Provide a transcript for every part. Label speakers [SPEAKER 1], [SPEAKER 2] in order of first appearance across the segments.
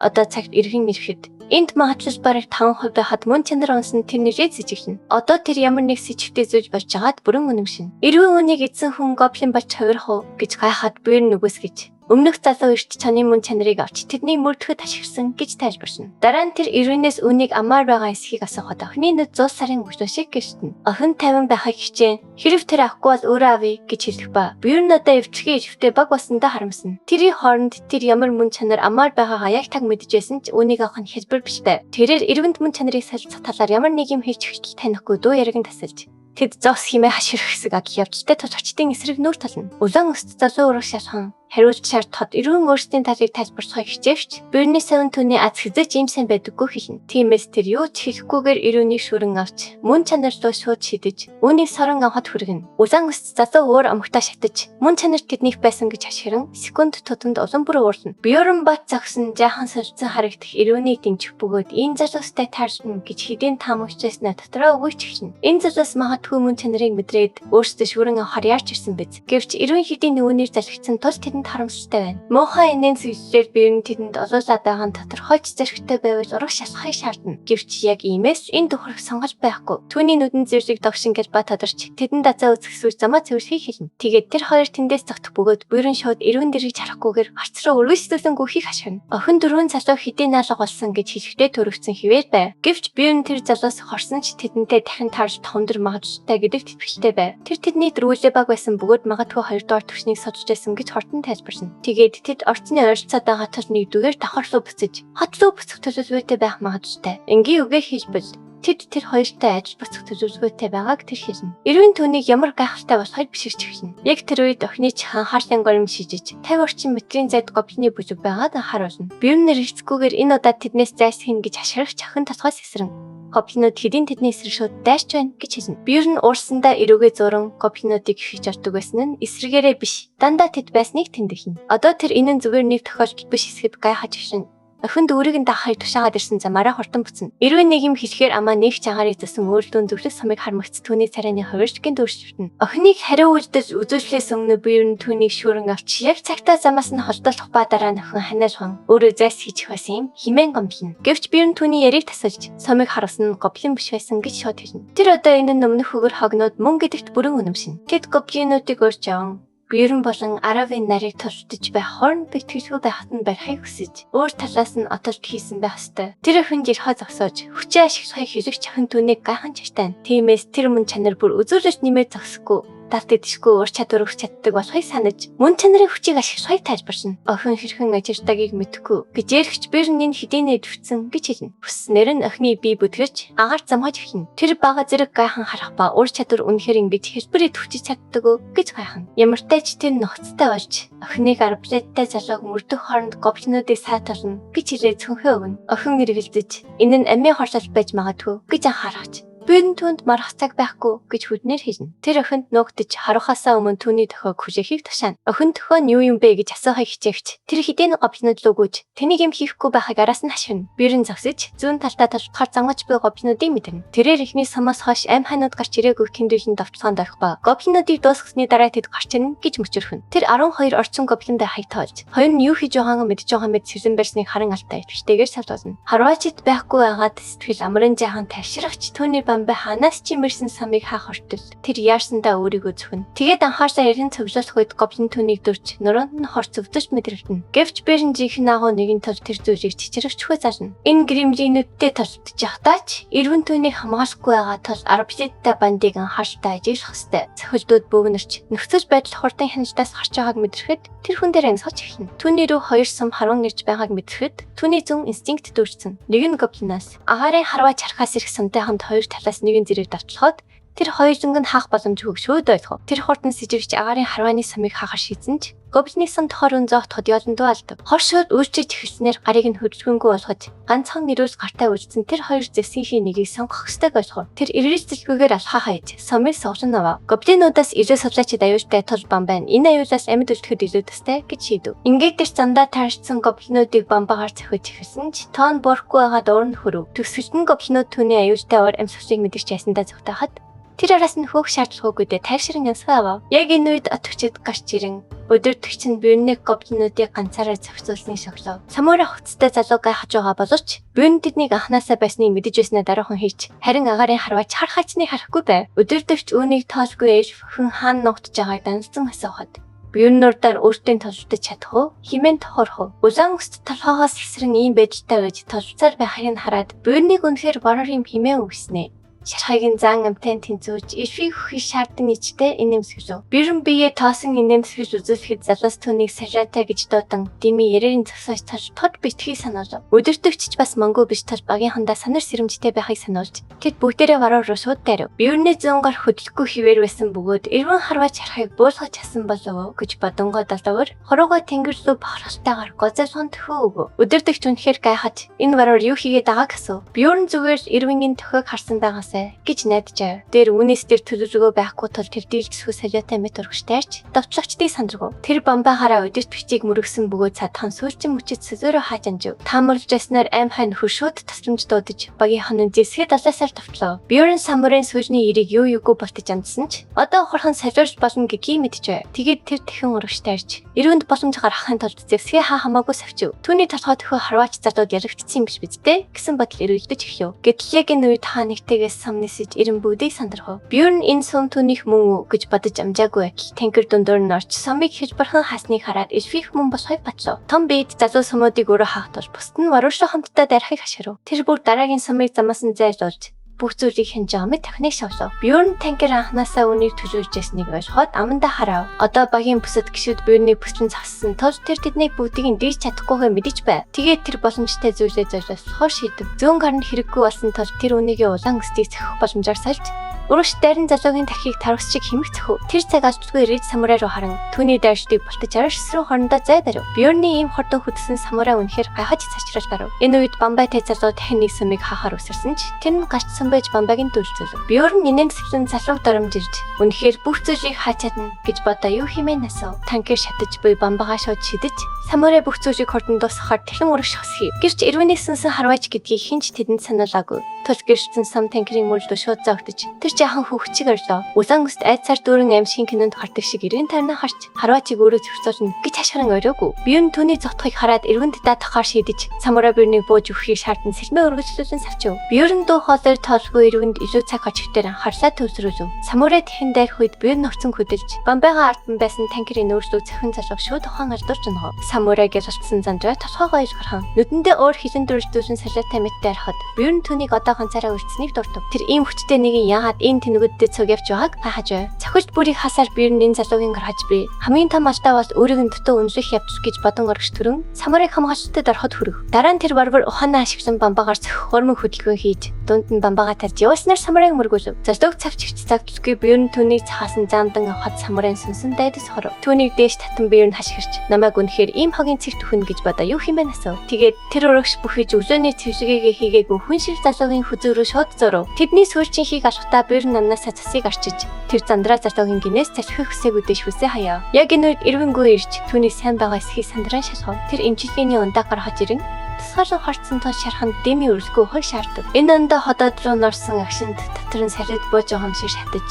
[SPEAKER 1] Одоо цагт эргэн ирэхэд энд магадлал бараг 5% байхад мөн чанар унсан тэр нэлээд сэжиглэнэ. Одоо тэр ямар нэг сэжигтэй зүйж болж байгаад бүрэн үнэмшинэ. Эргэн үнийг эзэн хүн гоблин болж хувирах уу гэж гайхаад бүүр нүгээс гэж. Өмнөх залуу эрт чаны мөн чанарыг авч тэднийг мөрдөхөд ашигласан гэж тайлбаршна. Дараа нь тэр Ирвинээс үүнийг амаар байгаа эсхийг асуухад охины нүд 100 сарын өглөө шиг гэртэнэ. Охин 50 байхыг хичээн. Хэрв тэр авахгүй бол өөрөө авъя гэж хэлэх ба. Бьерн одоо эвчгийн идэвхтэй баг болсондоо харамсна. Тэрийн хооронд тэр ямар мөн чанар амаар байгаагаа яг таг мэдчихсэн ч үүнийг авах нь хэлбэр биш байв. Тэрээр Ирвинд мөн чанарыг солилцох талаар ямар нэг юм хэлж хүртэл танихгүй дуу яриг нь тасалж Тэд зоос химээ хашгирах хэсэг адал явдалтай тул очтын эсрэг нүүр тална. Улаан өст залуу ураг шалхан хариулт шар тод эргэн өөрсдийн талыг тайлбарлахыг хичээвч Берни Савн түүний аз хэзээ ч ийм сайн байдаггүй хэлнэ. Тиймээс тэр юу ч хэлэхгүйгээр эрүүнийг шүрэн авч мөн чанар руу шууд шидэж үүнийг сорон авахд хүргэнэ. Улаан өст залуу өөр омогтой шатаж мөн чанар тэднийх байсан гэж хашгиран секунд тутамд улам бүр уурлна. Бьорн бат зогсон жаахан солилцсон харагдах эрүүнийг дэмжих бөгөөд энэ залуустай таарсан гэж хэдийн таамагчснаа дотроо өгөөч хэлнэ. Энэ залуус магадгүй мөн чанарыг мэдрээд өөрсдөө шүрэн авахар яарч ирсэн биз. Гэвч эрүүн хэдийн нөгөөнөр залхигдсан тул тэдэнд харамсалтай байна. Муухай энийн зүйлээр бие нь тэдэнд олуулаад байгаа нь тодорхойч зэрэгтэй байвал урагш шалахыг шаардна. Гэвч яг иймээс энэ тохирох сонголт байхгүй. Түүний нүдэн зэрлэг догшин гэж ба тодорч тэдэнд азаа үзэх сүйж замаа цэвэрлэхийг хэлнэ. Тэгээд тэр хоёр тэндээс зогтох бөгөөд бүрэн шууд эрүүн дэргэж харахгүйгээр гарц руу өргөжлүүлэн гүхийг хашгина. Охин дөрвөн залуу хэдийн наалга болсон гэж хэлэхдээ төрөгцөн хിവэр байв. Гэвч бие нь тэр залуус хорсон ч тэдэнтэй дахин таарч томдор магадлалтай гэдэгт итгэлтэй байв. Тэр тэдний дөрвөлээ баг байсан бөгөөд магадгүй хоёрдугаар түвшнийг судалж байсан гэж хортон тайлбарсан. Тэгээд тэд орцны ойролцоод байгаа тул нэгдүгээр давхар руу буцаж хот руу буцах төлөвлөгөөтэй байх магадлалтай. Энгийн үгээр хэлбэл тэд тэр хоёртой ажил буцах төлөвлөгөөтэй байгааг тэр хэлнэ. Эрвин түүнийг ямар гайхалтай болохыг биширч эхэлнэ. Яг тэр үед охины чихэн харлан горим шижиж 50 орчим метрийн зайд гоблины бүлэг байгаад анхааруулна. Бивнэр хэрэгцээгүйгээр энэ удаад тэднээс зайлсхийна гэж хашгирах чахан толгоос эсрэн. Гоблинууд хэдийн тэдний эсрэг шууд дайрч байна гэж хэлнэ. Бьерн уурсандаа эрүүгээ зуран гоблинуудыг ихэж ордог байсан нь эсрэгээрээ биш. Дандаа тэд байсныг тэмдэглэнэ. Одоо тэр энэ нь зүгээр нэг тохиолдол биш эсэхэд гайхаж гişин. Охинд өөрийг нь даахыг тушаагаад ирсэн замаараа хурдан буцна. Эрвэн нэг юм хэлэхээр амаа нэг чангарыг зөсөн өөрлөн зөвлөх сумыг хармагц түүний царайны хувирч гинт өөрчлөлтөн. Охиныг хариу үйлдэл үзүүлэхээс өмнө Бьерн түүнийг шүүрэн авч яг цагтаа замаас нь холдуулах ба дараа нөхөн ханиалхан өөрөө зайс хийчих байсан юм химэн гомдлно. Гэвч Бьерн түүний яриг тасалж сумыг харсан нь гоблин биш байсан гэж шууд хэлнэ. Тэр одоо энэ нь өмнөх хөгөр хогноод мөн гэдэгт бүрэн үнэмшинэ. Тэд гоблинуудыг урьж аван Бьерн болон Аравын нарыг тултаж байх хорн бэтгэлгүй байхад нь барихыг хүсэж өөр талаас нь отолт хийсэн байх ёстой. Тэр охинд ерхөө зогсоож хүчээ ашиглахыг хэлэх чахан түүнийг гайхан чартай. Тиймээс тэр мөн чанар бүр үзүүлэлт нэмээд зогсохгүй далд идэшгүй ур чадвар өгч чаддаг болохыг санаж мөн чанарын хүчийг ашиглахыг тайлбаршна. Охин хэрхэн ажилладагийг мэдэхгүй гэж ярихч Берн энэ хэдийнэ идэвхсэн гэж хэлнэ. Хүсснээр нь охины бие бүтгэж агаар замгаж эхэлнэ. Тэр бага зэрэг гайхан харах ба ур чадвар үнэхээр ингэж хэлбэр идэвхжиж чаддаг уу гэж гайхна. Ямартай ч тэр нухацтай болж охиныг арблеттай залууг мөрдөх хооронд гоблинуудыг саатуулна гэж хэлээ цүнхээ өгнө. Охин эргэлзэж энэ нь амийн хорлол байж магадгүй гэж анхаарах. Бүүн түнд марах цаг байхгүй гэж хүднээр хэлнэ. Тэр охинд нуугдаж харахаасаа өмнө түүний тохиог хүлээхийг тушаана. Охин тохио нь юу юм бэ гэж асуухыг хичээгч. Тэр хэдийн гоблинууд руу гүйж тэнийг юм хийхгүй байхыг араас нь хашгина. Бэрэн зогсож зүүн талдаа талбахаар зангаж буй гоблинуудыг мэдэрнэ. Тэрээр эхний самаас хойш ам ханууд гарч ирээгүй тэмдэглэн довтлогоонд орох ба гоблинуудыг дуусгасны дараа тэд гарч ирнэ гэж мөчөрхөн. Тэр 12 орчим гоблин байхыг тоолж хоёр нь юу хийж байгааг мэдж байгаа мэт сэлэн барьсныг харан алтай итгэлтэйгээр савлуулна. Харваачид байхгүй байгаад сэтгэл амран жаахан тавширч түүний бамбай ханаас ч имэрсэн самыг хаах хүртэл тэр яарсандаа өөрийгөө зөвхөн. Тэгээд анхаарлаа эргэн цуглуулах үед гоблин түүнийг дүрч нуруунд нь хорц өвдөж мэдрэгдэнэ. Гэвч Берн жинхэнэ агуу нэгэн тул тэр зүйлийг чичрэгчхүү зална. Энэ гримлинүүдтэй тултж явахдаа ч эргэн түүнийг хамгаалахгүй байгаа тул арблеттай бандыг анхааралтай ажиглах ёстой. Цохилдууд бөөгнөрч нөхцөл байдал хурдан хяналтаас гарч байгааг мэдрэхэд тэр хүн дээр амьсгаж эхэлнэ. Түүний рүү хоёр сум харуун ирж байгааг мэдрэхэд түүний зүүн инстинкт дүүрсэн. Нэг нь гоблинаас агаарын харваа чархаас ирэх сумтай хамт хоёр талаас нэгэн зэрэг давтлахад тэр хоёуланг нь хаах боломжгүй шөөд ойлгов. Тэр хурдан сэжигч агаарын харвааны сумыг хаахар шийдсэн ч гоблины сум тохорон зоогтоход ёлондуу алдав. Хор шууд үйлчилж эхэлснээр гарыг нь хөдөлгөөнгүй болгож ганцхан нэрүүл гартаа үлдсэн тэр хоёр зэсгийнхээ нэгийг сонгох ёстойг ойлгов. Тэр эргэлзэлгүйгээр алхаа хайж сумыг суглан авав. Гоблинуудаас илүү судлаачид аюултай тул бам байна. Энэ аюулаас амьд үлдэхэд илүү төстэй гэж шийдэв. Ингээд тэр зандаа таарчсан гоблинуудыг бамбагаар цохиж эхэлсэн ч тоон буурахгүй байгаад уурн хөрөв. Төгсгөлд нь гоблинууд түүний аюултай уур амьсгалыг мэдэрч ясандаа зүгтахад Тэр араас нь хөөх шаардлагагүйдээ тайвшран янсгаа авав. Яг энэ үед отогчид гарч ирэн өдөртөгч нь Бюрнэг гоблинуудыг ганцаараа зохицуулсныг шоглов. Самурай хувцастай залуу гайхаж байгаа боловч Бюрн тэднийг анханасаа байсныг мэдэж байснаа даруухан хийж харин агаарын харваач хар хачныг харахгүй байв. Өдөртөгч үүнийг тоолгүй эльф хүн хаан нугдж байгааг данцсан асуухад Бюрн нурдаар өөртөө толдож чадах уу? Химэн тохорох уу? Улаан өст толгоогоос эсрэн ийм байдалтай байж толцоор байхыг нь хараад Бюрнийг үнэхээр бороор юм химэн үгснэ. Шархайг нь зан амтай тэнцвэрж эльфийг хөхийг шаардсан ичтэй инээмсэглэв. Бюрн биеэ тоосон инээмсэглэл үзүүлэхэд залуус түүнийг салиатай гэж дуудан дими ярийн зогсоож толтоход битгий сануулв. Өдөртөгч ч бас монгол биш тул багийнхандаа санар сэрэмжтэй байхыг сануулж тэд бүгдээрээ варуу руу шууд дайрав. Бюрний зүүн гар хөдлөхгүй хിവэр байсан бөгөөд эргэн харваач шархайг буулгаж чадсан болов уу гэж бодонгоо далавар хуруугаа тэнгэр рүү бохирхолтойгоор гозолгон төхөө өгөв. Өдөртөгч үнэхээр гайхаж энэ варуур юу хийгээд байгааг асуув. Бюрн зүгээр л Ирвингийн төхөөг харсан байгаасай гэж найджээ. Дээр үүнээс дээр төлөвлөгөө байхгүй тул тэр дийлдэсгүй солиотой мэт урагштайч довтлогчдыг сандраг. Тэр бомбаагаараа өдөртөгчийг мөргсөн бөгөөд садхан сүүлчин мөчид сөзөөрөө хааж анжив. Таамарлж байснаар аим хань нөхөр шууд тасламж дуудаж багийнхан нь зэсгээ далаасаар товтлоо. Бюрн самурын сүүлний эрийг юу юугүй болтож амдсан ч одоо ухархан солиорч болно гэдгийг мэдчихэ. Тэгээд тэр тэхэн урагштайрч эрүүнд боломж гаргахын тулд зэвсгээ хаа хамаагүй савчив. Түүний толгой төхөө харваач залууд ялагдсан юм биш биз дээ гэсэн бодол эргэлдэж эхлэв. Гэтэл яг энэ үед хаа нэгтэйгээс сум нисэж ирэн бүгдийг сандрах. Бюрн энэ сум түүнийх мөн үү гэж бодож амжаагүй байтал танкер дундуур нь орч сумыг хэлбэрхэн хаасныг хараад эльфих мөн болохыг батлав. Том бид залуу сумуудыг өөрөө хаах тул бусд нь варуушаа хамтдаа дайрахыг хашгирав. Тэр бүр дараагийн сумыг замаас нь зайлуулж бүх зүйлийг хянаж байгаа мэт тахныг шавлав. Бюрн танкер анханасаа үнийг төлөөлж ясныг ойлгоход амандаа харав. Одоо багийн бусад гишүүд Бюрнийг бүслэн зогссон тул тэр тэднийг бүгдийг нь дийж чадахгүйгээ мэдэж байв. Тэгээд тэр боломжтой зүйлээ золиослохоор шийдэв. Зүүн гар нь хэрэггүй болсон тул тэр үнийгээ улаан өстийг цохих боломжоор сольж урагш дайран залуугийн тархийг тарвас шиг хэмэх цохив. Тэр цаг алдгүй ирээд самурай руу харан түүний дайрчдыг болтож араш руу хорондоо зай барив. Бюрны ийм хурдан хөдөлсөн самурай үнэхээр гайхаж цачрал гарав. Энэ үед Бамбайтай залуу дахин нэг сумыг хаахаар үсэрсэн ч тэр нь гарчсан байж Бамбайг дүүлцүүлв. Бюрн нэмсэглэн залууг доромжилж үнэхээр бүх зүйлийг хаач чадна гэж бодоо юу хэмээн асуув. Танкер шатаж буй Бамбагаа шууд шидэж самурай бүх зүйлийг хурдан дуусгахаар тэрхэн урагш хосхий. Гэвч эрвэний сүнсэн харваач гэдгийг хэн ч тэдэнд сануулаагүй. Тул гэрчсэн сум танкерын мөрөлдөө шууд зоогдож тэр жаахан хүүхчиг орлоо. Улаан өст айдсаар дүүрэн аимшигын кинонд гардаг шиг эргэн тойрноо харч харваачийг өөрөө зохицуулна гэж хашгиран оройгүй. Бюн түүний зогтохыг хараад эргэнд даатгахаар шийдэж самурай бюрнийг бууж өгөхийг шаардан сэлмээ өргөжлүүлэн савчив. Бюрн дуу хоолойр тоолгүй эргэнд илүү цаг хожигтэр анхаарлаа төвлөрүүлв. Самурай тэхэн дайрах үед бюн нурцсан хөдөлж бамбайгаа ардсан байсан танкерын нөөцлөг цохин залуу шууд ухаан алдуулж унав. Самурай гялалцсан зандраа толгоогоо ил гархан. Нүдэндээ өөр хилэн дүрждүүлэн солиотой мэт дайрахад бюрн түүнийг одоо ганцаараа үлдсэнийг дурдав. Тэр ийм хүчтэй нэгэн яагаад энэ тэнэгүүдтэй цуг явж байгааг гайхаж байв. Цохилт бүрийг хасаар бюрн энэ залуугийн гаргаж би. Хамгийн том алдаа бол өөрийг нь дутуу үнэлэх явдал гэж бодон оргиш түрэн самурайг хамгаалалтад ороход хүрэх. Дараа нь тэр варвар ухаанаа ашиглан бамбаагаар цохих хормон хөдөлгөөн хийж дунд нь бамбаагаа тарж явуулснаар самурайг мөргүүлв. Залууг цавчигч загдлгүй бюрн түүнийг цахаасан заамдан авахад самурайн сүнсэн дайдас хоров. Түүнийг дээш татан бюрн хашгирч намайг үнэхээр ийм хогийн цэгт үхэн гэж бодоо юу хэмээн асуув. Тэгээд тэр урагш бүхийж өглөөний цэвшигээгээ хийгээгүй хүн шиг залуугийн хүзүү рүү шууд зурв. Тэдний сүүлчийнхийг алхахдаа бюрн амнаасаа цасыг арчиж тэр зандраа залуугийн гинээс залхих хүсээгүй дэш хүсээ хаяа. Яг энэ үед Ирвэнгүү ирж түүний сайн байгаа эсхийг сандран шалгав. Тэр эмчилгээний ундаа гаргаж ирэн тусгаарлан харцсан тул шарханд деми өрөлгүй хой шаардав. Энэ ондоо ходоод руу норсон агшинд дотор нь салид бууж байгаа юм шиг шатаж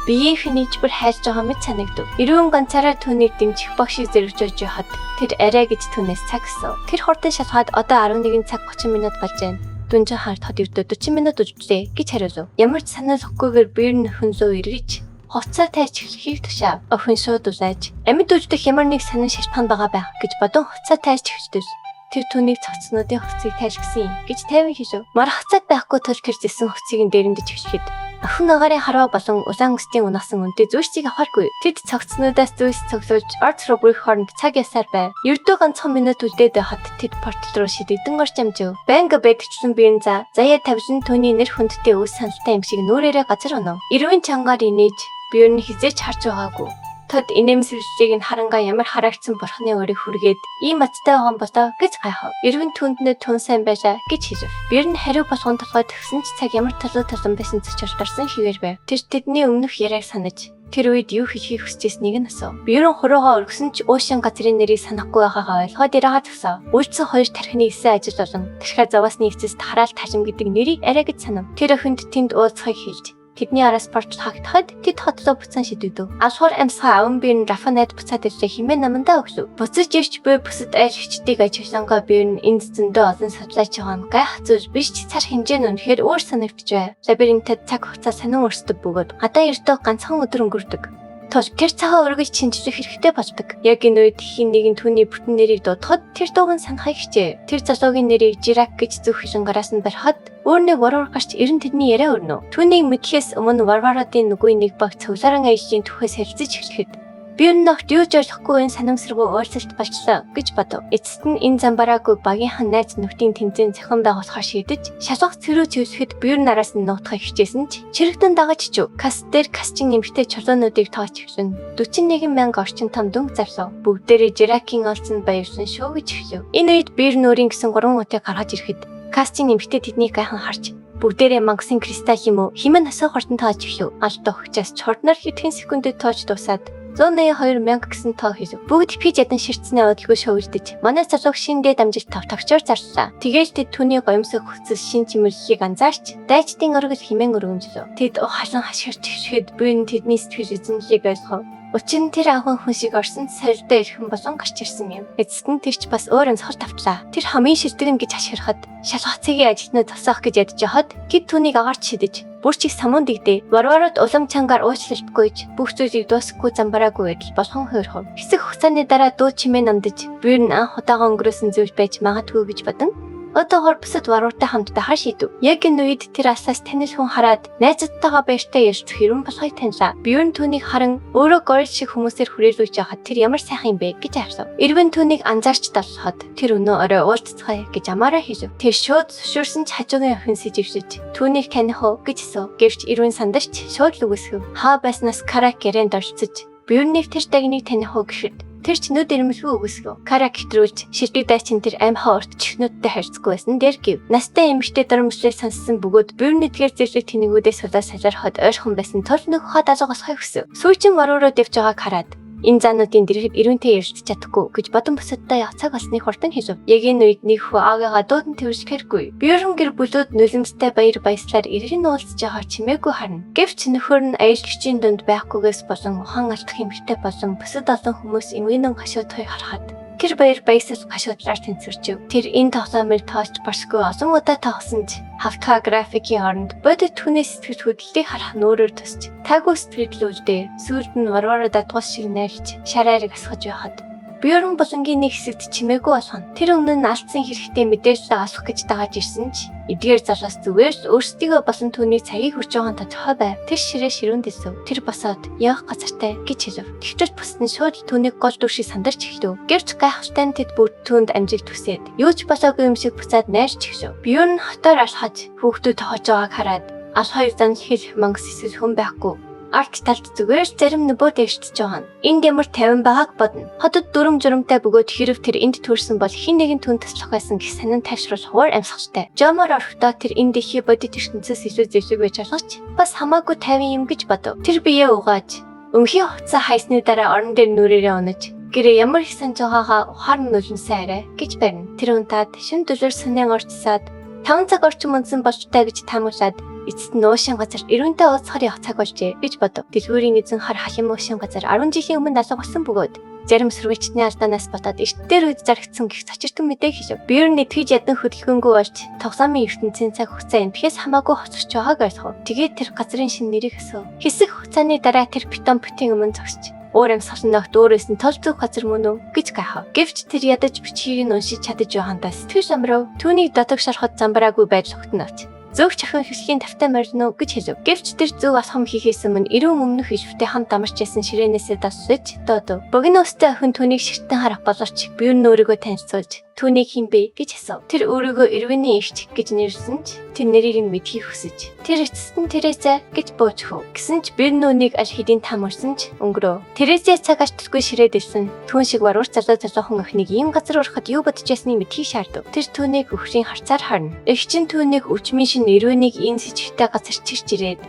[SPEAKER 1] биеийнх нь ижбэр хайж байгаа мэт санагдав. Эрүүн ганцаараа түүнийг дэмжих баг шиг зэрэгжүүлж байхад тэр арай гэж түүнээс цаг асуув. Тэр хурдан шалгаад одоо 11 цаг 30 минут болж байна. Дүнжин харт хот ердөө 40 минут үжлээ гэж хариулв. Ямар ч сануулгахгүйгээр бие нөхөн рүү эргэж хувцаа тайч эхлэхийг тушаав. Охин шууд улааж амьд үлдэх ямар нэг сонин шалтгаан байгаа байх гэж бодон хувцаа тайч эхэлдэг. Тэр түүнийг цогцнуудын хувцсыг тайлгсан юм гэж тайван хэлв. Марах цаг байхгүй тул тэр зэсэн хувцсыг нь дээрэмдэж эхлэхэд охин агаарын харваа болон улаан өстийн унасан үнэтэй зүйчийг авахаргүй. Тэд цогцнуудаас зүйс цоглуулж орц руу бүрэх хооронд цаг ясаар байв. Ердөө ганцхан минут үлдээд байхад тэд портал руу шидэгдэн орч амжив. Байнга байдагчлан биен за заяа тавилан түүний нэр хүндтэй үс саналтай юм шиг нүрээрээ газар унав. Эрвэн чангаар инээж би ер нь хизээч харж байгаагүй. Тод инээмсэглэлийг нь харангаа ямар харагдсан бурхны өрийг хүргээд ийм азтай байгаа юм болоо гэж гайхав. Эрвэн түнд нэ түн сайн байлаа гэж хэлв. Бэр нь хариу болгон толгой төгсөн ч цаг ямар толгой толон байсан цочолдорсон хэвээр байв. Тэр тэдний өмнөх яриаг санаж тэр үед юу хэлхийг хүсэжсэнийг нь асуув. Бэрэн хуруугаа өргөсөн ч уушин газрын нэрийг санахгүй байгаагаа ойлгоод ирээгаа зогсов. Үйлдсэн хоёр тархины эсэ ажил болон тархиа зовоосны эцэст хараал тажим гэдэг нэрийг арай гэж санав. Тэр охинд тэнд уулзахыг хэлж Тэдний араас портал хаагдахад тэд хот руу буцан шидэгдэв. Алхуур амьсгаа аван Бирн Рафа найд буцаад ирлээ хэмээн намандаа өглөв. Буцаж ирч буй бусад аялагчдыг ажиглангаа Бирн энд зөндөө олон судлаач байгаа нь гайх зүйл биш ч цар хэмжээ нь үнэхээр өөр санагдаж байв. Лабиринтэд цаг хугацаа сонин өөрсдөг бөгөөд гадаа ердөө ганцхан өдөр өнгөрдөг. Тул тэр цагаа үргэлж шинжлэх хэрэгтэй болдог. Яг энэ үед хэн нэгэн түүний бүтэн нэрийг дуудахад тэр дууг нь санахыг хичээв. Тэр залуугийн нэрийг Жирак гэж зүг хэлэн гараас нь барихад өөр нэг варвар гарч эрен тэдний яриа өрнөв. Түүнийг мэдэхээс өмнө варваруудын нүггүй нэг баг цугларан аяллаа түүхээс харилцаж эхлэхэд Би энэ огт юу ч ойлгохгүй энэ санамсаргүй уулзалт болчлоо гэж бодов. Эцэст нь энэ замбараагүй багийнхан найз нөхдийн тэмцээн зохион байгуулахаар шийдэж шалгах цэрүү цэвэрлэхэд бүйр нараас нь нутгахыг хичээсэн ч чирэгдэн дагаж чив. Кас дээр касчин эмэгтэй чулуунуудыг тооч эхлэн 41 мянга орчин том дүнг зарлав. Бүгдээрээ Жиракийн олцонд баярлсан шүү гэж эхлэв. Энэ үед бийр нүрийн гэсэн гурван утыг гаргаж ирэхэд касчин эмэгтэй тэднийг гайхан харж бүгдээрээ мангасан кристалл юм уу химэн насаа хортон тоож эхлэв. Алт өгчээс чордноор хэдхэн секундэд тоож дуусаад 182 мянга гэсэн тоо хэлв. Бүгд пиж ядан ширтсэнээ удалгүй шовлдож, манай залууг шин дээд амжилт тавтагчаар зарлаа. Тэгээл тэд түүний гоёмсог хөцөл шин чимэглэлийг анзаарч, дайчдын оргил хэмээн өргөмжлөв. Тэд халан хашгирч хэвшихэд буйн тэдний сэтгэл эзэнлийг ойлгов. Учир нь тэр анхан хүн шиг орсон сорилттой эрхэн болон гарч ирсэн юм. Эцэст нь тэр ч бас өөр амьсгал тавтлаа. Тэр хамгийн шилдэг нь гэж хашгирахад шалгах цэгийн ажилтнууд зогсоох гэж ядж яхад хэд түүнийг агаарч шидэж бүр чиг самуун дэгдээ. Варварууд улам чангаар уучлалтгүйж бүх зүйлийг дуусгахгүй замбараагүй байдал болгон хуурхав. Хэсэг хугацааны дараа дуу чимээ намдаж бүүр нь анх удаага өнгөрөөсөн зүйл байж магадгүй гэж бодон одоогоор бусад варвартай хамт байхаар шийдэв. Яг энэ үед тэр асаас танил хүн хараад найзуудтайгаа баяртай ярилцах хэрэн болохыг таньлаа. Бьюрн түүнийг харан өөрөө горил шиг хүмүүсээр хүрээлүүлж байхад тэр ямар сайхан юм бэ гэж харсав. Ирвэн түүнийг анзаарч далхад тэр өнөө орой уулзцгаая гэж амаараа хэлв. Тэр шууд зөвшөөрсөн ч хажуугийн охин сэжигшиж түүнийг таних уу гэж асуув. Гэвч Ирвэн сандарч шууд л үгүйсгэв. Хаа байснаас Карак гэрээнд оролцож Бьюрнийг тэр дагныг таних уу гэхэд тэр ч нүд ирмэлгүй үгүйсгэв. Карак хэтрүүлж ширтэг дайчин тэр амь хаа урт чихнүүдтэй харьцгүй байсан дээр гэв. Настай эмэгтэй дормжлыг сонссон бөгөөд бүүр нэгдгээр зэрлэг тэнэгүүдээс сулаа салаархад ойрхон байсан тул нөх хад алга болохыг хүсэв. Сүүчин варварууд явж байгааг хараад энэ заануудын дэргэд ирвэнтэй ярилцаж чадахгүй гэж бодон бусадтай явах цаг болсныг хурдан хэлв. Яг энэ үед нэг хүү аагаа дуудан тэрвэрлэхэргүй. Бьюрн гэр бүлүүд нулимстай баяр баясгалаар эргэн уулзж байгаа чимээгүй харна. Гэвч нөхөр нь аялагчийн дунд байхгүйгээс болон ухаан алдах эмэгтэй болон бусад олон хүмүүс эмгэнэн гашуудахыг харахад тэр баяр баясгал гашуудлаар тэнцвэрчэв. Тэр энэ тоглоомыг тоолж барсгүй олон удаа тоглосон ч хавтгай графикийн оронд бодит түүний сэтгэл хөдлөлийг харах нүүрээр төсч таагүй сэтгэл үлдээ. Сүүлд нь варвара дадгуус шиг найрч шар айраг асгаж байхад Бьюрн булангийн нэг хэсэгт чимээгүй болгоно. Тэр өмнө нь алдсан хэрэгтэй мэдээлэл олох гэж дагаж ирсэн ч эдгээр залуус зүгээр л өөрсдийгөө болон түүний цагийг хүрч байгаа нь тодорхой байв. Тэр ширээ ширүүн дэсв. Тэр босоод явах газартай гэж хэлв. Тэгтэл бусд нь шууд түүнийг гол дүр шиг сандарч эхлэв. Гэвч гайхалтай нь тэд бүгд түүнд амжилт хүсээд юу ч болоогүй юм шиг буцаад найрч эхлэв. Бьюрн хотоор алхаж хүүхдүүд тоохож байгааг хараад ал хоёр зан хэлэх мангас эсвэл хүн байхгүй. Арт талд зүгээр л зарим нөбөө дэвшиж байгаа нь. Энд ямар тавин байгааг бодно. Хотод дүрм журамтай бөгөөд хэрв тэр энд төрсэн бол хэн нэгэн түн туслах байсан гэх сонин тайвшруулах уур амьсгалтай. Жомор орохдоо тэр энэ дэлхий бодит ертөнцөөс илүү зэвсэг байж болох ч бас хамаагүй тавин юм гэж бодов. Тэр биеэ угааж өмхийн хуцаа хайсны дараа орон дээр нүрээрээ унаж гэрээ ямар их санаж байгаагаа ухаан нулимсаа арай гэж барина. Тэр унтаад шин дүлэр сонин орцсаад 5 цаг орчим унтсан болчтой гэж таамаглаад эцэст нь уушин газар эргэнтэй уулзахаар явах цаг болжээ гэж бодов. Дэлгүүрийн эзэн хар халим уушин газар 10 жилийн өмнө алга болсон бөгөөд зарим сөргөлчний алдаанаас бодоод эрт дээр үед зарагдсан гэх цочиртон мэдээ хэлв. Бьюрн итгэж ядан хөдөлгөөнгүй болж тоглоомын ертөнцийн цаг хугацаа энтхээс хамаагүй хоцорч байгааг ойлгов. Тэгээд тэр газрын шинэ нэрийг асуув. Хэсэг хугацааны дараа тэр питон бүтэн өмнө зогсож уур амьсгал нь огт өөрөөс нь тол зүүх газар мөн үү гэж гайхав. Гэвч тэр ядаж бичгийг нь уншиж чадаж байхандаа сэтгэл амрав. Түүнийг дотог шарахад замбараагүй байдал огтон авч зөв чахин хэсгийн тавтай морилно гэж хэлв. Гэвч тэр зөв алхам хийхээс өмнө эрүүн өмнөх ишвтэй хамт амарч ясан ширээнээсээ дасаж додов. Богино өстэй охин түүнийг ширтэн харах боловч бие нь өөрийгөө танилцуулж түүнийг хэн бэ гэж асуув. Тэр өөрийгөө Ирвэний эгч гэж нэрлсэн ч тэр нэрийг нь мэдхийг хүсэж тэр эцэст нь Тереза гэж бууж хөв. Гэсэн ч бие нүунийг аль хэдийн таамарсан ч өнгөрөө. Тереза цаг алтгүй ширээд ирсэн. Түүн шиг варвар залуу залуухан охиныг ийм газар урахад юу бодож ясныг мэдхийг шаардав. Тэр түүнийг өхрийн харцаар харна. Эгч нь түүнийг өвчмийн шин Ирвэнийг энэ сэжигтэй газар чирч ирээд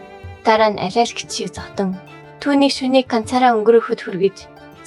[SPEAKER 1] дараа нь алиалгч шиг зотон түүнийг шүнийг ганцаараа өнгөрөөхөд хүргэж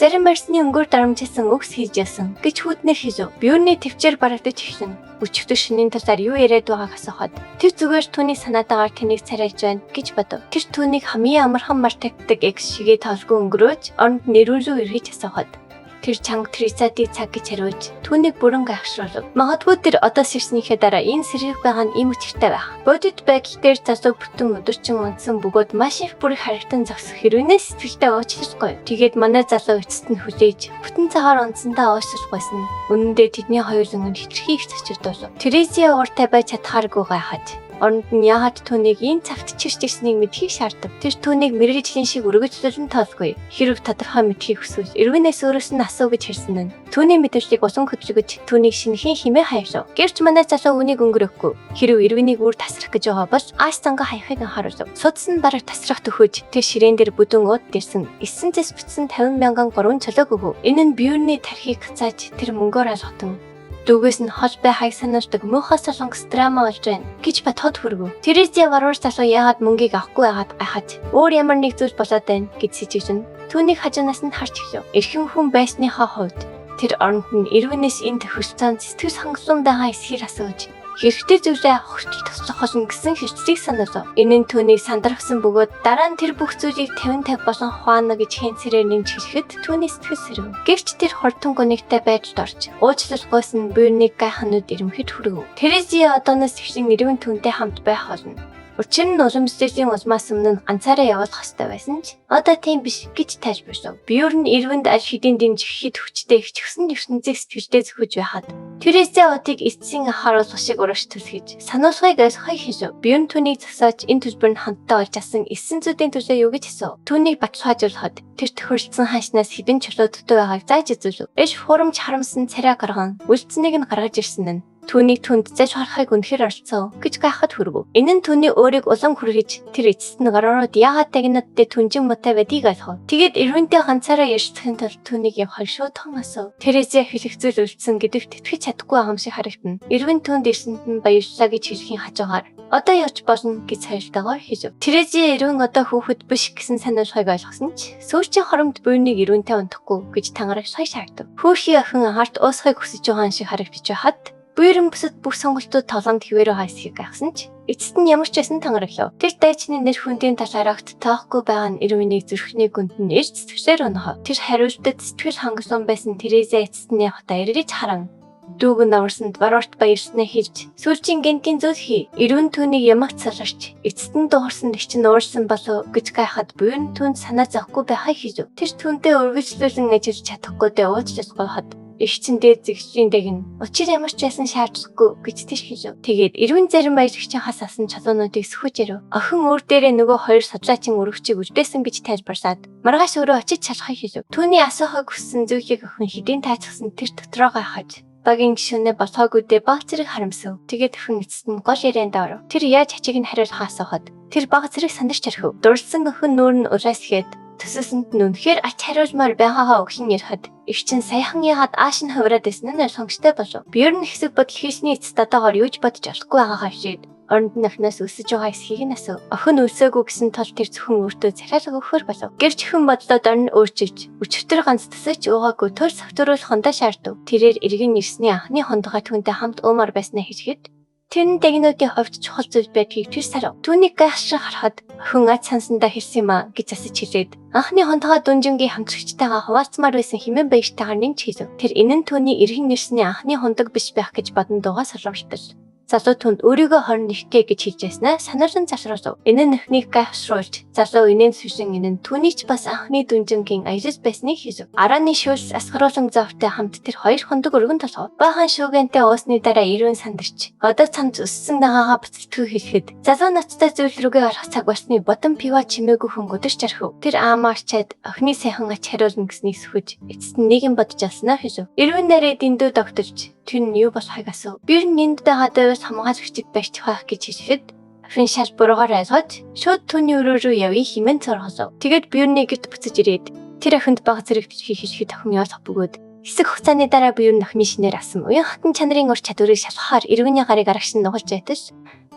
[SPEAKER 1] Зарим барьсны өнгөөр дарамжсан үгс хийж ясан гэж хүүднэр хэлв. Бьюрний төвчээр барагдаж эхлэн. Өчигдөр шөнийн талаар юу яриад байгааг асуухад тэр зүгээр түүний санаатаагаар тэнийг царайлж байна гэж бодов. Тэр түүнийг хамгийн амархан мартагддаг экс шигээ тоолгүй өнгөрөөж оронд нэрүүн рүү эргэж асуухад тэр чанга Трисадыг цаг гэж хариулж түүнийг бүрэн гайхшруулав. Магадгүй тэр одоо сэрснийхээ дараа энэ сэргийх байгаа нь ийм учиртай байх. Бодит байдал дээр залуу бүтэн өдөржин унтсан бөгөөд маш их бүрийг харагдан зогсох хэрвэнээс сэтгэлдээ уучлахгүй. Тэгээд манай залуу эцэст нь хүлээж бүтэн цагаар унтсандаа уучлахгүйсэн. Үнэн дээр тэдний хоёуланг нь хэтэрхий их зочирдуулав. Терезия ууртай байж чадхааргүй гайхаж оронд нь яагаад түүнийг энэ цагт чирч ирснийг мэдхийг шаардав. Тэр түүнийг мэргэжлийн шиг өргөжлөлн тоолгүй. Хэрв тодорхой мэдхийг хүсвэл эргэнээс өөрөөс нь асуу гэж хэлсэн нь. Түүний мэдрэлийг усан хөдөлгөж түүнийг шинэхэн химээ хаяглав. Гэвч манай залуу үнийг өнгөрөхгүй. Хэрв эргэнийг үр тасрах гэж байгаа бол ааш зангаа хаяхыг анхааруулав. Судас нь бараг тасрах төхөөж тэр ширээн дээр бүдүүн ууд дэрсэн. 9 зэс бичсэн 50 мянган 3 чулууг өгөв. Энэ нь Бьюрний тархийг хацааж тэр мөнгөөр алгатан дүүгээс нь хол бай хаяг сануулдаг муухай солонгос драма болж байна гэж бодоход хүргэв. Терезия варвар залуу яагаад мөнгийг авахгүй байгаад гайхаж өөр ямар нэг зүйл болоод байна гэж сэжиглэн түүнийг хажуунаас нь харж эхлэв. Эрхэм хүн байсныхаа хувьд тэр оронд нь эргэнээс энэ тохиролцоонд сэтгэл хангалуун байгаа эсхийг асууж хэрэгтэй зүйлээ авах хүртэл туслах болно гэсэн хэрцлийг сануулав. Энэ нь түүнийг сандархсан бөгөөд дараа нь тэр бүх зүйлийг 50 50 болон хуваана гэж хэнцэрээр нэмж хэлэхэд түүний сэтгэл сэргэв. Гэвч тэр хурдан гунигтай байдалд орж уучлалгүйс нь буйрныг гайханууд ирэмхэд хүргэв. Терезия одооноос эхлэн эргэн түүнтэй хамт байх болно. Учир нь уламжлалын улмаас өмнө нь ганцаараа явуулах ёстой байсан ч одоо тийм биш гэж тайлбарлав. Бьюр нь эргэнд аль хэдийн дэмжих хэд хүчтэй их ч гэсэн ертөнцийг сэтгэлдээ зөхөж байхад Терезия одыг эцсийн анхааруулга шиг урагш түлхэж сануулгыг ойлгохыг хэлв. Бьюр нь түүнийг зогсоож энэ төлбөр нь хамтдаа олж авсан 9 зүдийн төлөө юу гэж асуув. Түүнийг баталгаажуулахад тэр тохиролцсон ханшнаас хэдэн чулуу дутуу байгааг зааж үзүүлв. Иш хурамч харамсан царай гарган үлдсэнийг нь гаргаж ирсэн нь түүнийг түнд заж харахыг үнэхээр оролцсон гэж гайхахад хүргэв. Энэ нь түүний өөрийг улам хүргэж тэр эцэст нь гараарууд яагаад тагнадтай түнжин муутай байдгийг ойлгов. Тэгээд эрвэнтэй ганцаараа ярьцахын тулд түүнийг явахыг шууд асуув. Терезия хэлэх зүйл үлдсэн гэдэгт итгэж чадахгүй байгаа юм шиг харагдана. Эрвэн түүнд ирсэнд нь баярлалаа гэж хэлэхийн хажуугаар одоо явж болно гэж соёлтойгоор хэлв. Терезия эрвэн одоо хүүхэд биш гэсэн сануулгыг ойлгосон ч сүүлчийн хоромд буйныг эрвэнтэй унтахгүй гэж тангараг сая шаардав. Хөөрхий охин анхаарт уусахыг хүсэж байгаа юм шиг харагдаж байхад Буйран бусад бүх сонголтууд толгонд хэвээр байгаа эсхийг гайхсан ч эцэст нь ямар ч байсан тангараглав. Тэр дайчны нэр хүндийн талаар огт тоохгүй байгаа нь Ирвинийг зүрхний гүнд нь ирж сэтгэлээр унахав. Тэр хариултад сэтгэл хангалуун байсан Тереза эцэст нь явахдаа эргэж харан дүүг нь аварсанд варварт баярснаа хэлж сүүлчийн гэнтийн зүйл хий. Ирвэн түүнийг ямагт саларч эцэст нь дуурсан нэг чинь уурсан болов гэж гайхад буйран түүнд санаа зовхгүй байхыг хэлв. Тэр түүнтэй үргэлжлүүлэн ажиллаж чадахгүй дэ уучлал гуйхад эгчин дээд зэгслийн дэгнэ. Учир ямар ч байсан шаардлагагүй гэж тэр хэлв. Тэгээд эрвэн зарим баялагчийн хас асан чулуунуудыг сөхөж ирэв. Охин өөр дээрээ нөгөө хоёр судлаачийн өргөчийг үлдээсэн гэж тайлбарлаад маргааш өөрөө очиж шалахыг хэлв. Түүний асуухыг хүссэн зүйлийг охин хэдийн таацсан тэр дотроо гайхаж багийн гишүүнээ болохоогүй дээ баг зэрэг харамсав. Тэгээд охин эцэст нь гол ярианд оров. Тэр яаж ачиг нь хариулахаа асуухад тэр баг зэрэг сандарч орхив. Дурлсан охин нүүр нь улаасгээд төсөөсөнд нь үнэхээр ач хариулмаар байгаагаа өгсөн ярихад их чин саяхан яагаад ааш нь хувраад байсан нь ойлгомжтой болов. Бьюр нь хэсэг бодол хийсний эцэст одоогоор юу ч бодож олохгүй байгаагаа хишээд оронд нь охиноос өсөж байгаа эсхийг нь асуув. Охин өсөөгүй гэсэн тул тэр зөвхөн өөртөө захиалга өгөхөр болов. Гэвч хэн бодлоод орон өөрчилж өчигдөр ганц төсөөч уугаагүй төр согтууруулах хондоо шаардав. Тэрээр эргэн ирсний анхны хондгой түүнтэй хамт уумар байснаа хэлэхэд тэр нь дагнуудын хувьд чухал зүйл байдгийг тэр сарав. Түүнийг гайхшин харахад охин ач сансандаа хэлсэн юм а гэж асаж хэлээд анхны хондгой дүнжингийн хамтрагчтайгаа хуваалцмаар байсан хэмээн баяртайгаар нэмж хэлв. Тэр энэ нь түүний эргэн ирсний анхны хондог биш байх гэж бодон дуугаа соломжтол. Залуу түнд өөрийгөө 21-тэй гэж хэлж байснаа сануулсан залруулав. Энэ нь охиныг гайхшруулж залуу инээн сүшин энэ нь түүний ч бас анхны дүнжингийн аялал байсныг хэлв. Арааны шүүлс асгаруулан зовтой хамт тэр хоёр хондог өргөн толгов. Баахан шүүгэнтэй уусны дараа ирүүн сандарч одоо цамц өссөн байгаагаа буцалтгүй хэлэхэд залуу ноцтой зүйл рүүгээ орох цаг болсны бодон пиво чимээгүй хүн гүдэрч орхив. Тэр аамаарчаад охины сайхан ач хариулна гэснийг сөхөж эцэст нь нэгэн бодож алснаа хэлв. Ирвэн нарээ дэндүү догтолж тэр нь юу болохыг асуув. Би нь энд байгаа дайвас хамгаалагчид барьчих байх гэж хэлэхэд охин шал буруугаар ойлгож шууд түүний өрөө рүү явъя хэмээн цорхолов. Тэгээд Бьюрний гэрт буцаж ирээд тэр охинд баг зэрэг хийх хэлэхэд охин ойлгох бөгөөд хэсэг хугацааны дараа Бьюрн охины шинээр асан уян хатан чанарын ур чадварыг шалгахаар эргэний гарыг арагш нь нугалж байтал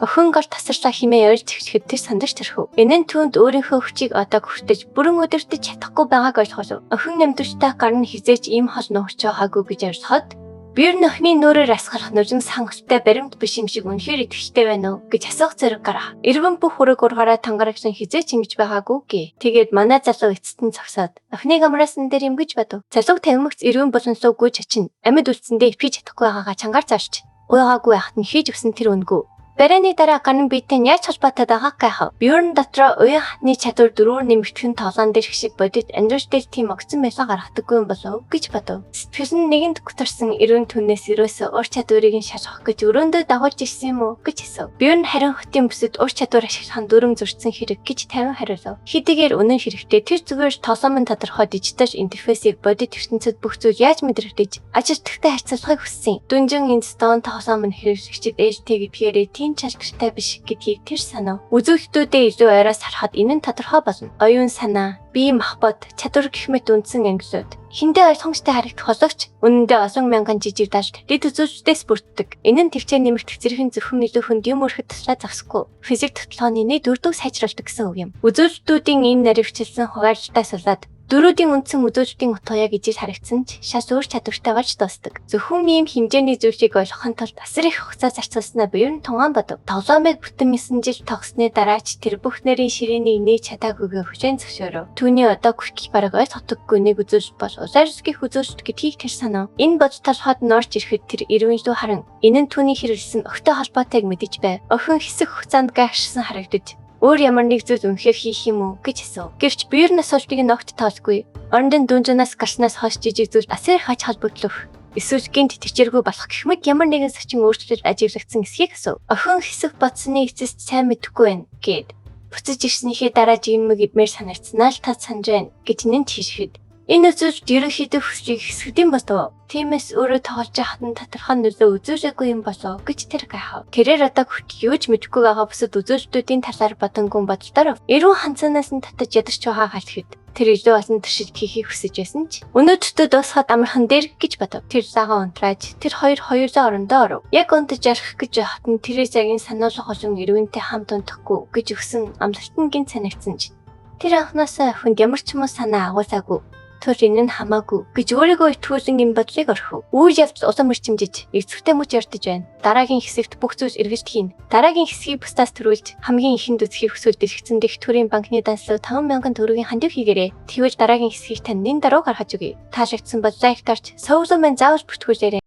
[SPEAKER 1] Охин гар тасарлаа хэмээн ойлж эхлэхэд тэр сандаж тэрхүү. Энэ нь түүнд өөрийнхөө хүчийг одоо хүртэж бүрэн удирдаж чадахгүй байгааг ойлгов. Охин нэмдвчтэй гар нь хэзээ ч ийм хол нуурч байгаагүй гэж ойлгоход Бьорн охины нүүрээр асгарах нужин хангалттай баримт биш юм шиг үнэхээр итгэжтэй байна уу гэж асуух зориг гарах. Эрвэн бүх хүрэг ургаараа тангарагсан хэзээ ч ингэж байгаагүй гээ. Тэгээд манай залуу эцэст нь зогсоод охиныг амраасан дээр юм гэж бодов. Залууг тавимагц эрвэн болонлоо гүйж очин. Амьд үлдсэндээ итгэж чадахгүй байгаагаа чангаар зарч. Уйгаагүй байхад нь хийж өгсөн тэр үнгүй. Барайны дараа гарын биетэй нь яаж холбоотой байгааг гайхав. Бьорн дотроо уян хатны чадвар дөрвөөр нэмэгдэх нь тоглоом дээрх шиг бодит амьдрал дээр тийм огцон байлаа гаргадаггүй юм болов гэж бодов. Сэтгэл нь нэгэнд гутарсан эрүүн түнээс ерөөсөө ур чадварыг нь шалгах гэж өрөөндөө дагуулж ирсэн юм уу гэж асуув. Бьорн харин хотын бүсэд ур чадвар ашиглах нь дүрм зөрчсөн хэрэг гэж тавин хариулав. Хэдийгээр үнэн хэрэгтээ тэр зүгээр тоглоомын тодорхой дижитал интерфейсийг бодит ертөнцид бүх зүйл яаж мэдрэгдэж ажилтнтай харьцуулахыг хүссэн. Дүнжин Инстон тоглоом нь хэрэглэгчид ээлтэй гэдгээрээ тийм чалгартай биш гэдгийг тэр санав. Үзүүлэлтүүдээ илүү ойроос харахад энэ нь тодорхой болно. Оюун санаа, бие махбод, чадвар гэх мэт үндсэн ангилууд хэндээ ойлгомжтой харагдах боловч үнэндээ олон мянган жижиг далд дэд үзүүлэлтээс бүрддэг. Энэ нь төвчээр нэмэгдэх зэрэг зөвхөн илүү хүнд юм өрөхөд туслаа зогсохгүй. Физик тогтолцооны нийт үр дүнг сайжруулдаг гэсэн үг юм. Үзүүлэлтүүдийн ийм наривчлсан хуваарлтаас болоод дөрүүдийн үндсэн үзүүлэлтийн утга яг ижил харагдсан ч шал өөр чадвартай болж дуусдаг. Зөвхөн ийм хэмжээний зүйлийг ойлгохын тулд асар их хугацаа зарцуулснаа буян тунгаан бодов. Тоглоомыг бүтэн 9 жил тогссны дараа ч тэр бүх нэрийн ширээнийг нээж чадаагүйгээ хүлээн зөвшөөрөв. Түүний одоо хүртэл бараг ойлгохдоггүй нэг үзүүлэлт бол улайрсгийнх үзүүлэлт гэдгийг тэр санав. Энэ бодол толгойд нь орж ирэхэд тэр эрүүн лүү харан энэ нь түүний хэрэглэсэн охтой холбоотойг мэдэж байв. Охин хэсэг хугацаанд гайхшсан харагдаж өөр ямар нэг зүйл үнэхээр хийх юм уу гэж асуув. Гэвч Бьорн асуултыг нь огт тоолгүй. Орондын дүнжунаас гарснаас хойш жижиг зүйл асар их ач холбогдол эсвэл гинт тэчэргүй болох гэх мэт ямар нэгэн сачин өөрчлөлт ажиглагдсан эсхийг асуув. Охин хэсэг бодсоны эцэст сайн мэдэхгүй байна гэд. Буцаж ирснийхээ дараа жимэг идмээр санагдсанаа л тат санаж байна гэж нэнт хэлэхэд энэ үзүүлэлт ерөнхийдөө хүслийг хэсэгдэн болов. Тиймээс өөрөө тоглож байхад нь тодорхой нөлөө үзүүлээгүй юм болов гэж тэр гайхав. Тэрээр одоо хүртэл юу ч мэдэхгүй байгаа бусад үзүүлэлтүүдийн талаар бодонгүн бодолтоор эрүүн ханцаанаас нь татаж ядарч байгаа хэлэхэд тэр илүү олон туршилт хийхийг хүсэж байсан ч өнөөдөртөө дуусгаад амархан дээр гэж бодов. Тэр лагаан унтрааж тэр хоёр хоёулаа орондоо оров. Яг унтаж ярих гэж байхад нь тэрээс цагийн сануулга болон эрүүнтэй хамт унтахгүй гэж өгсөн амлалт нь гинт санагдсан ч тэр анхнаасаа охинд ямар ч юм санаа агуулаагүй. Түр энэ нь хамаагүй гэж өөрийгөө итгүүлэн энэ бодлыг орхив. Үйл явдал улам эрчимжиж, эцэгтэй мөч ярдаж байна. Дараагийн хэсэгт бүх зүйл эргэлт хийнэ. Дараагийн хэсгийг бусдаас төрүүлж хамгийн ихэнд үзэхийг хүсвэл дэлгэцэн дэх төрийн банкны данслуу 5,000 төгрөгийн хандив хийгээрэй. Тэгвэл дараагийн хэсгийг тань нэн даруй гаргаж өгье. Таалагдсан бол лайк дарж, сувлуу маань заавал бүртгүүлээрэй.